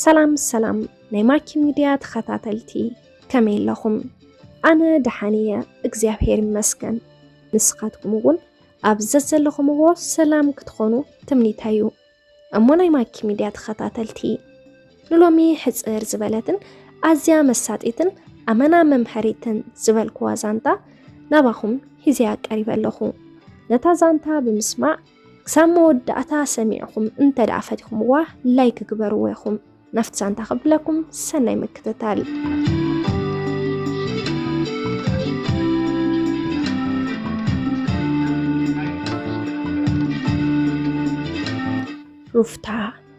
ሰላም ሰላም ናይ ማኪ ሚድያ ተኸታተልቲ፣ ከመይ ኣለኹም? ኣነ ደሓን እየ እግዚኣብሔር ይመስገን። ንስኻትኩም እውን ኣብ ዘዘለኹምዎ ሰላም ክትኾኑ ትምኒተይ እዩ። እሞ ናይ ማኪ ሚድያ ተኸታተልቲ፣ ንሎሚ ሕጽር ዝበለትን ኣዝያ መሳጢትን ኣመና መምሀሪትን ዝበልክዋ ዛንታ ናባኹም ሒዘያ ቀሪበ ኣለኹ። ነታ ዛንታ ብምስማዕ ክሳብ መወዳእታ ሰሚዕኹም እንተ ደኣ ፈቲኹምዋ ላይክ ግበርዎ ኢኹም። ናብቲ ዛንታ ከብለኩም ሰናይ ምክትታል። ሩፍታ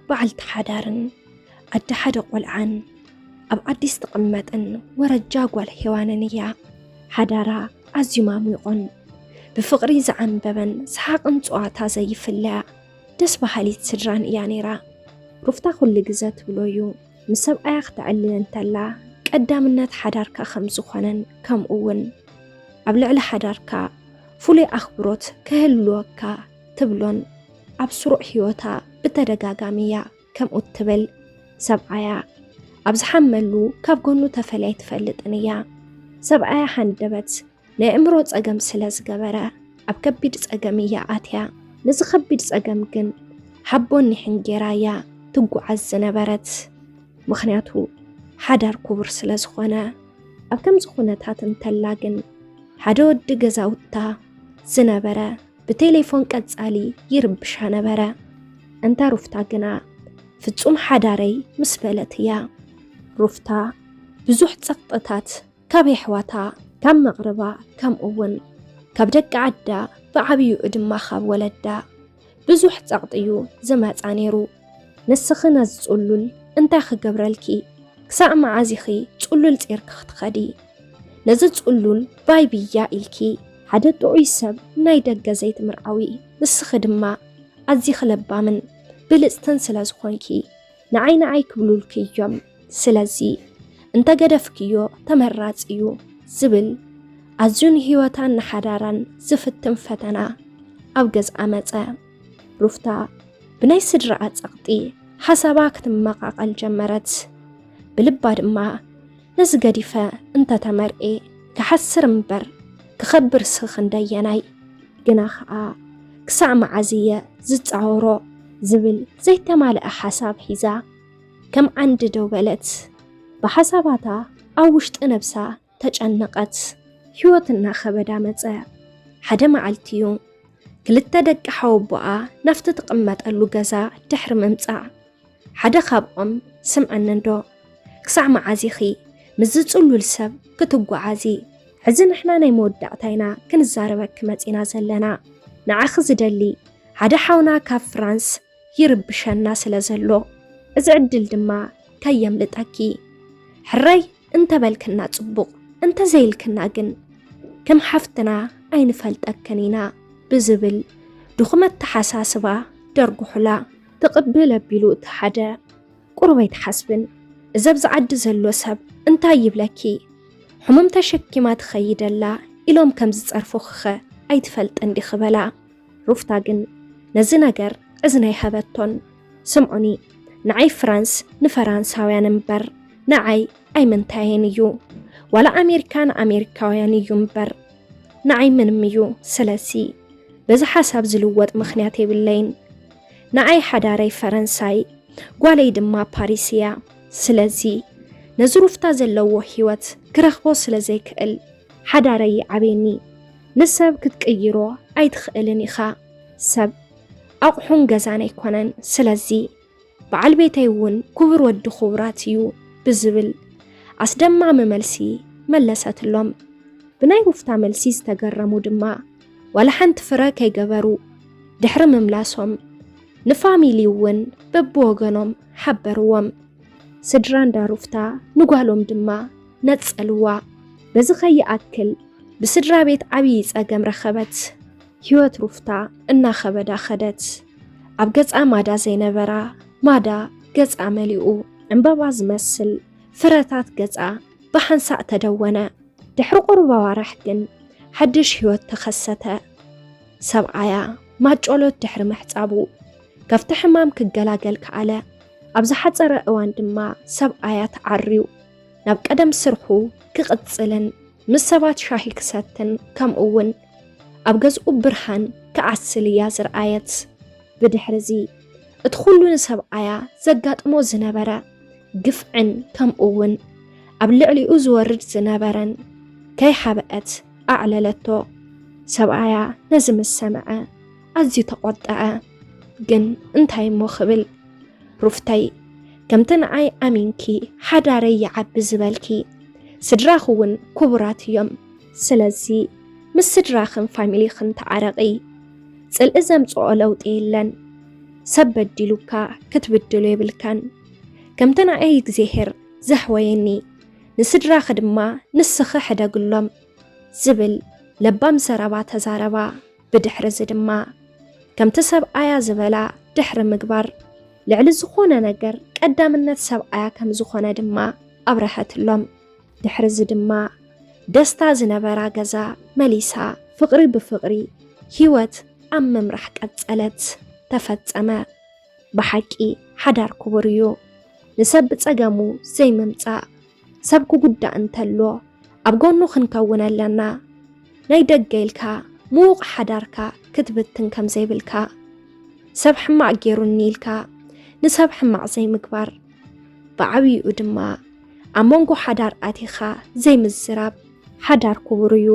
በዓልቲ ሓዳርን ኣደ ሓደ ቆልዓን ኣብ ዓዲ ዝትቕመጥን ወረጃ ጓል ሄዋንን እያ። ሓዳራ ኣዝዩ ማሚቖን ብፍቕሪ ዝዓንበበን ሰሓቕን ጸዋታ ዘይፍለያ ደስ በሃሊት ስድራን እያ ነይራ። ሩፍታ ኩሉ ግዘ ትብሎ እዩ፣ ምስ ሰብኣያ ክተዕልል እንተላ ቀዳምነት ሓዳርካ ከም ዝኾነን ከምኡ እውን ኣብ ልዕሊ ሓዳርካ ፍሉይ ኣኽብሮት ክህልወካ ትብሎን ኣብ ስሩዕ ህይወታ ብተደጋጋሚ እያ ከምኡ ትብል። ሰብኣያ ኣብ ዝሓመሉ ካብ ጎኑ ተፈልያ ኣይትፈልጥን እያ። ሰብኣያ ሃንደበት ናይ ኣእምሮ ጸገም ስለ ዝገበረ ኣብ ከቢድ ጸገም እያ ኣትያ። ነዚ ከቢድ ጸገም ግን ሓቦን ኒሕን ጌራ እያ ትጓዓዝ ዝነበረት። ምኽንያቱ ሓዳር ክቡር ስለ ዝኾነ። ኣብ ከምዚ ኩነታት እንተላ ግን ሓደ ወዲ ገዛውታ ዝነበረ ብቴሌፎን ቀጻሊ ይርብሻ ነበረ። እንታ ሩፍታ ግና ፍጹም ሓዳረይ ምስ በለት እያ። ሩፍታ ብዙሕ ጸቕጥታት ካብ የሕዋታ፣ ካብ መቕርባ፣ ከምኡ እውን ካብ ደቂ ዓዳ፣ ብዓብይኡ ድማ ካብ ወለዳ ብዙሕ ጸቕጢ እዩ ዝመጻ ነይሩ። ንስኺ ነዚ ጽሉል እንታይ ክገብረልኪ? ክሳዕ መዓዝ ኢኺ ጽሉል ጼርኪ ክትኸዲ? ነዚ ጽሉል ባይ ብያ ኢልኪ ሓደ ጥዑይ ሰብ ናይ ደገ ዘይትምርዓዊ? ንስኺ ድማ ኣዚኺ ለባምን ብልጽትን ስለ ዝኾንኪ ንዓይ ንዓይ ክብሉልኪ እዮም። ስለዚ እንተገደፍክዮ ተመራጺ እዩ ዝብል ኣዝዩ ንህይወታን ንሓዳራን ዝፍትን ፈተና ኣብ ገዝኣ መጸ። ሩፍታ ብናይ ስድራኣ ጸቕጢ ሓሳባ ክትመቓቐል ጀመረት። ብልባ ድማ ነዚ ገዲፈ እንተተመርኤ ክሓስር እምበር ክኸብርስ ክንደየናይ? ግና ኸኣ ክሳዕ መዓዝ እየ ዝጻወሮ ዝብል ዘይተማልአ ሓሳብ ሒዛ ከም ዓንዲ ደው በለት። ብሓሳባታ ኣብ ውሽጢ ነብሳ ተጨነቐት። ህይወት እናኸበዳ መጸ። ሓደ መዓልቲ እዩ። ክልተ ደቂ ሓወቦኣ ናብቲ ትቕመጠሉ ገዛ ድሕሪ ምምጻእ ሓደ ካብኦም ስምዐኒ እንዶ፣ ክሳዕ መዓዝ ኢኺ ምስዚ ጽሉል ሰብ ክትጓዓዚ? ሕዚ ንሕና ናይ መወዳእታ ኢና ክንዛረበኪ መጺና ዘለና። ንዓኺ ዝደሊ ሓደ ሓውና ካብ ፍራንስ ይርብሸና ስለ ዘሎ፣ እዚ ዕድል ድማ ከየምልጠኪ። ሕራይ እንተበልክና ጽቡቕ፣ እንተዘይልክና ግን ከም ሓፍትና ኣይንፈልጠክን ኢና ብዝብል ድኹም ኣተሓሳስባ ደርጉሑላ። ትቕብል ኣቢሉ እቲ ሓደ፣ ቁሩብ ኣይትሓስብን፣ እዚ ኣብዚ ዓዲ ዘሎ ሰብ እንታይ ይብለኪ? ሕሙም ተሸኪማ ትኸይድ ኣላ ኢሎም ከም ዝጸርፉኺኸ ኣይትፈልጥን ዲኺ? በላ። ሩፍታ ግን ነዚ ነገር እዝኒ ኣይሃበቶን። ስምዑኒ፣ ንዓይ ፍራንስ ንፈራንሳውያን እምበር ንዓይ ኣይምንታየን እዩ። ዋላ ኣሜሪካ ንኣሜሪካውያን እዩ እምበር ንዓይ ምንም እዩ። ስለዚ በዚ ሓሳብ ዝልወጥ ምኽንያት የብለይን። ንዓይ ሓዳረይ ፈረንሳይ፣ ጓለይ ድማ ፓሪስ እያ። ስለዚ ነዚ ሩፍታ ዘለዎ ህይወት ክረኽቦ ስለ ዘይክእል ሓዳረይ ይዓብየኒ። ንሰብ ክትቅይሮ ኣይትኽእልን ኢኻ። ሰብ ኣቑሑን ገዛን ኣይኮነን። ስለዚ በዓል ቤተይ እውን ክቡር ወዲ ክቡራት እዩ ብዝብል ኣስደማሚ መልሲ መለሰትሎም። ብናይ ሩፍታ መልሲ ዝተገረሙ ድማ ዋላ ሓንቲ ፍረ ከይገበሩ ድሕሪ ምምላሶም ንፋሚሊ እውን በብወገኖም ሓበርዎም። ስድራ እንዳ ሩፍታ ንጓሎም ድማ ነጸልዋ። በዚ ከይኣክል ብስድራ ቤት ዓብዪ ጸገም ረኸበት። ህይወት ሩፍታ እናኸበዳ ኸደት። ኣብ ገጻ ማዳ ዘይነበራ ማዳ ገጻ መሊኡ። ዕምበባ ዝመስል ፍረታት ገጻ ብሓንሳእ ተደወነ። ድሕሪ ቁሩብ ኣዋርሕ ግን ሓድሽ ህይወት ተኸሰተ። ሰብኣያ ማጮሎት ድሕሪ ምሕጻቡ ካብቲ ሕማም ክገላገል ከኣለ። ኣብ ዝሓጸረ እዋን ድማ ሰብኣያ ተዓርዩ ናብ ቀደም ስርሑ ክቕጽልን ምስ ሰባት ሻሂ ክሰትን ከምኡ እውን ኣብ ገዝኡ ብርሃን ክዓስል እያ ዝረኣየት። ብድሕሪ እዚ እቲ ኩሉ ንሰብኣያ ዘጋጥሞ ዝነበረ ግፍዕን ከምኡ እውን ኣብ ልዕሊኡ ዝወርድ ዝነበረን ከይሓብአት ኣዕለለቶ። ሰብኣያ ነዚ ምስ ሰምዐ ኣዝዩ ተቖጠዐ። ግን እንታይ እሞ ክብል? ሩፍተይ፣ ከምቲ ንዓይ ኣሚንኪ ሓዳረይ ይዓቢ ዝበልኪ፣ ስድራኺ እውን ክቡራት እዮም። ስለዚ ምስ ስድራኽን ፋሚሊኽን ተዓረቒ። ጽልኢ ዘምጽኦ ለውጢ የለን። ሰብ በዲሉካ ክትብድሎ የብልካን። ከምቲ ንዓይ እግዚኣብሄር ዘሕወየኒ፣ ንስድራኺ ድማ ንስኺ ሕደግሎም ዝብል ለባም ዘረባ ተዛረባ። ብድሕሪ እዚ ድማ ከምቲ ሰብኣያ ዝበላ ድሕሪ ምግባር፣ ልዕሊ ዝኾነ ነገር ቀዳምነት ሰብኣያ ከም ዝኾነ ድማ ኣብረሀትሎም። ድሕሪ እዚ ድማ ደስታ ዝነበራ ገዛ መሊሳ፣ ፍቕሪ ብፍቕሪ ህይወት ኣብ ምምራሕ ቀጸለት። ተፈጸመ። ብሓቂ ሓዳር ክቡር እዩ። ንሰብ ብጸገሙ ዘይምምጻእ። ሰብ ክጉዳእ እንተሎ ኣብ ጎኑ ክንከውን ኣለና። ናይ ደገ ኢልካ ምዉቕ ሓዳርካ ክትብትን ከም ዘይብልካ፣ ሰብ ሕማቕ ገይሩኒ ኢልካ ንሰብ ሕማቕ ዘይምግባር፣ ብዓብይኡ ድማ ኣብ መንጎ ሓዳር ኣቲኻ ዘይምዝራብ። ሓዳር ክቡር እዩ።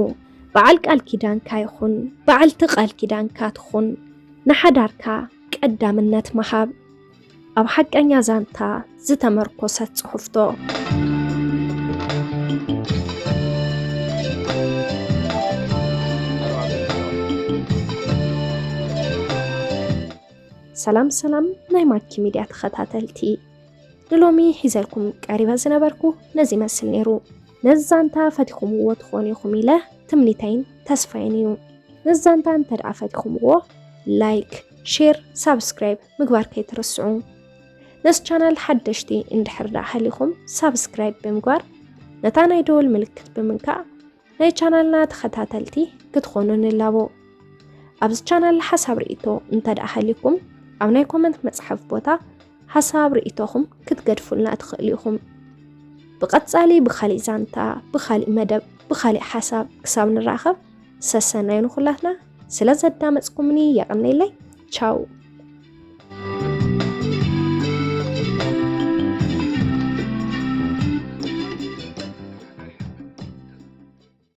በዓል ቃል ኪዳንካ ይኹን በዓልቲ ቃል ኪዳንካ ትኹን፣ ንሓዳርካ ቀዳምነት ምሃብ። ኣብ ሓቀኛ ዛንታ ዝተመርኮሰት ጽሑፍቶ። ሰላም ሰላም ናይ ማኪ ሚድያ ተኸታተልቲ፣ ንሎሚ ሒዘልኩም ቀሪበ ዝነበርኩ ነዚ ይመስል ነይሩ። ነዚ ዛንታ ፈቲኹምዎ ትኾኑ ኢኹም ኢለ ትምኒተይን ተስፋይን እዩ። ነዚ ዛንታ እንተ ደኣ ፈቲኹምዎ፣ ላይክ፣ ሼር፣ ሳብስክራይብ ምግባር ከይትርስዑ። ነዚ ቻናል ሓደሽቲ እንድሕር ደኣ ሃሊኹም፣ ሳብስክራይብ ብምግባር ነታ ናይ ደወል ምልክት ብምንካእ ናይ ቻናልና ተኸታተልቲ ክትኾኑ ንላቦ። ኣብዚ ቻናል ሓሳብ ርእይቶ እንተ ደኣ ሃሊኩም፣ ኣብ ናይ ኮመንት መጽሓፍ ቦታ ሓሳብ ርእይቶኹም ክትገድፉልና ትኽእሉ ኢኹም። ብቐጻሊ ብኻሊእ ዛንታ፣ ብኻሊእ መደብ፣ ብኻሊእ ሓሳብ ክሳብ ንራኸብ፣ ሰሰናዩ ንኹላትና። ስለ ዘዳመጽኩምኒ የቐነይለይ። ቻው።